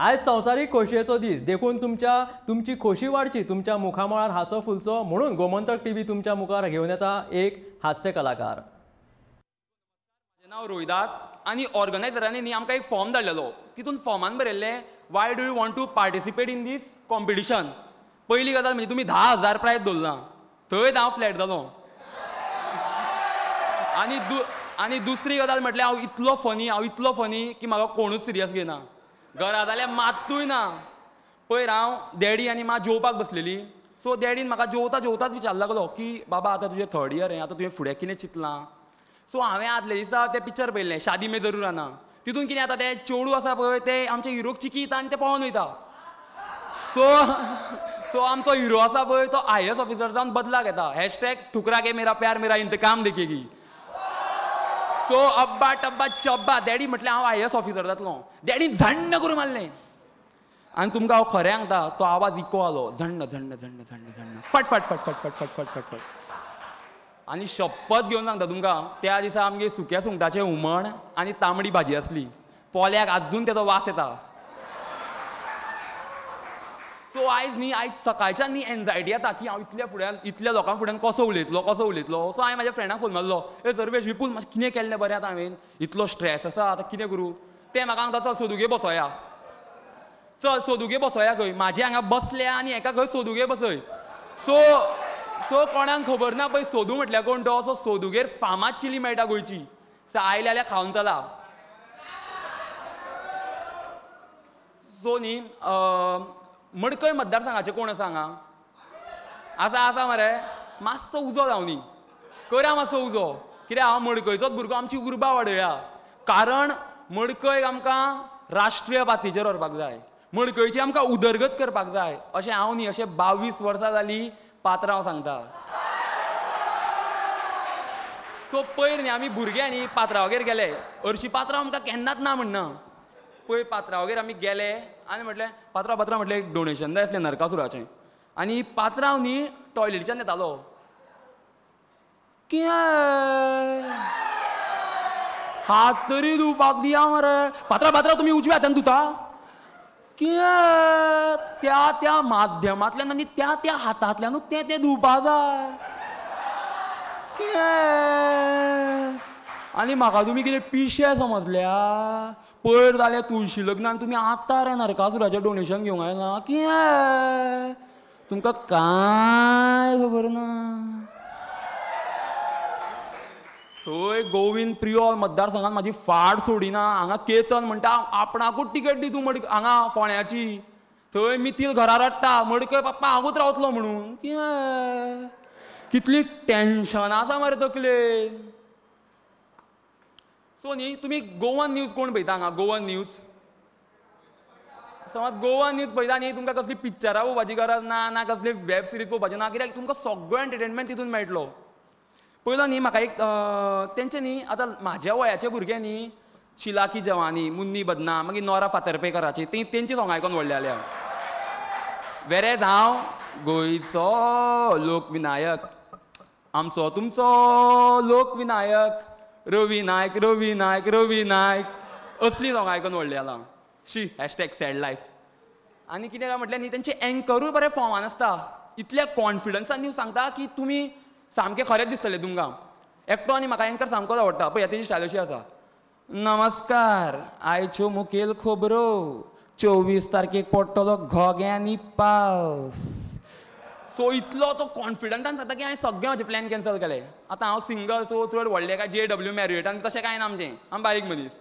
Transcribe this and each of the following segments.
आयज संवसारीक खोशयेचो दीस, देखून तुमची खोशी वाडची, तुमच्या मुखामळार हांसो फुलचो म्हणून गोमंतक टीव्ही तुमच्या मुखार घेवन येता एक हास्य कलाकार. म्हजें नांव रोहिदास आनी ऑर्गनायझरांनी न्ही आमकां एक फॉर्म धाडलेलो. तितून फॉर्मान बरयल्लें why do you want to participate in this competition. पयली गजाल म्हणजे तुमी 10,000 प्रायज दवरला, थंयच हांव फ्लॅट जालो. आनी दुसरी गजाल म्हटल्यार हांव इतलो फनी की म्हाका कोणूच सिरियस घेना. घरा जाल्यार मात्तूय ना. पयर हांव डॅडी आनी मां जेवपाक बसलेली. सो डॅडीन म्हाका जेवता जेवताच विचार लागलो की बाबा आतां तुजें थर्ड इयर हें, आतां तुवें फुडें कितें चिंतलां. सो हांवें आदले दिसा तें पिक्चर पळयल्लें शादी में जरूर आना. तितून कितें आतां तें चेडूं आसा पळय तें आमच्या हिरोक चिकीता आनी तें पळोवन वयता. सो आमचो हिरो आसा पळय तो IAS officer जावन बदलाक येता. हॅशटॅग ठुकरा के मेरा प्यार मेरा इंतकाम देखेगी. सो अब्बा टब्बा चब्बा डॅडी म्हटलें हांव IAS officer जातलो. डॅडीन झण्ण करून मारलें आनी तुमकां हांव खरें सांगता तो आवाज इको आलो, झण्ण झण्ण झण्ण झण्ण झण्ण फट फट फट फट फट फट फट फट फट. आनी शपथ घेवन सांगता तुमकां त्या दिसा आमगे सुक्या सुंगटाचें हुमण आनी तांबडी भाजी आसली. पोल्याक आजून तेजो वास येता. सो आयज न्ही आयज सकाळच्यान न्ही एन्जायटी येता की हांव इतल्या फुड्यान इतल्या लोकां फुड्यान कसो उलयतलो. सो हांवें म्हाज्या फ्रेंडाक फोन मारलो, ए सर्वेश विपूल मातशें कितें केल्लें बरें आतां हांवें इतलो स्ट्रेस आसा आतां कितें करूं. तें म्हाका सांगता चल सोदुगे बसोया, चल सोदुगे बसोया खंय म्हाजे हांगा बसल्या आनी हेका खंय सोदुगे बसय. सो सो कोणाक खबर ना पळय सोदू म्हटल्यार कोण तो. सो सोदुगेर फामाद चिली मेळटा गोंयची. सो आयले जाल्यार खावन चला. सो न्ही मडकय मतदारसंघाचे कोण आसा हांगा? आसा आसा मरे. मातसो उजो जावनी करा मातसो उजो, कित्याक हांव मडकयचोच भुरगो, आमची उर्बा वाडया. कारण मडकय आमकां राष्ट्रीय पातळीचेर व्हरपाक जाय, मडकयची आमकां उदरगत करपाक जाय. अशें हांव न्ही अशें 22 वर्सां जालीं पात्रांव सांगता. सो पयर न्ही आमी भुरगे न्ही पात्रांवगेर गेले. हरशीं पात्रांव आमकां केन्नाच ना म्हणना. पयर पात्रांवगेर आमी गेले आनी म्हटलें पात्रांव पात्रांव म्हटलें एक डोनेशन जाय आसलें नरकासुराचें. आनी पात्रांव न्ही टॉयलेटीच्यान येतालो. कितें हात तरी धुवपाक दिया मरे. पात्रांव पात्रांव तुमी उजव्या हातान धुता कितें? त्या त्या माध्यमांतल्यान आनी त्या त्या हातांतल्यानूच तें तें धुवपा जाय कितें? आनी म्हाका तुमी कितें पिशे समजल्या? पयर जालें तुळशी लग्नान तुमी आतां रे नरकासुराचें डोनेशन घेवंक आयला कितें? तुमकां कांय खबर ना. थंय गोविंद प्रियोळ मतदारसंघात म्हाजी फाट सोडिना. हांगा केतन म्हणटा आपणाकूच टिकेट दी तूं मडक हांगा फोंड्याची. थंय मिथील घरा रडटा मडकय पप्पा हांवूच रावतलो म्हणून. कितें कितली टेन्शनां आसा मरे तकलेन. सो न्ही तुमी गोवन न्यूज कोण पळयता हांगा? गोवन न्यूज समज गोवन न्यूज पळयता न्ही तुमकां कसली पिक्चरां पळोवपाची गरज ना, ना कसली वेब सिरीज पळोवपाची ना, कित्याक तुमकां सगळो एंटरटेनमेंट तितून मेळटलो. पयलो न्ही म्हाका एक तेंचे न्ही आतां म्हाज्या वयाचे भुरगे न्ही शिला की जवानी, मुन्नी बदनाम, मागीर नोरा फातर्पेकराची ती तेंची सोंगां आयकोन व्हडले जाल्या. वेरेज हांव गोंयचो लोकविनायक, आमचो तुमचो लोकविनायक, रवी नायक रवी नायक रवी नायक असली सोंगां आयकोन व्हडले जाला. शी हॅशटॅग सॅड लायफ. आनी कितें काय म्हटल्यार न्ही तेंचे एंकरूय बरें फॉर्मान आसता. इतल्या कॉन्फिडन्सान न्ही सांगता की तुमी सामकें खरेंच दिसतलें तुमकां. एकटो आनी म्हाका एंकर सामकोच आवडटा. पळय तेजी स्टायल अशी आसा. नमस्कार, आयच्यो मुखेल खबरो. 24 तारखेक पडटलो घोग्यांनी पावस. सो इतलो तो कॉन्फिडंटान सांगता की हांवें सगळें म्हाजें प्लॅन कॅन्सल केलें. आतां हांव सिंगल सो चड व्हडलें काय JW मॅरियटान तशें कांय ना आमचें, आमी बारीक मनीस.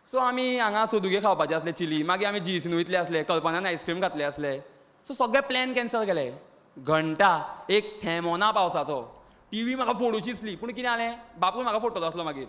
सो आमी हांगा सोदुगे खावपाचे आसले चिली, मागीर आमी GEC वयतले आसले, कल्पनान आयस्क्रीम खातले आसले. सो सगळे प्लॅन कॅन्सल केले. घंटा एक थेंबो ना पावसाचो. टीव्ही म्हाका फोडूची आसली, पूण कितें जालें बापूय म्हाका फोडटलो आसलो मागीर.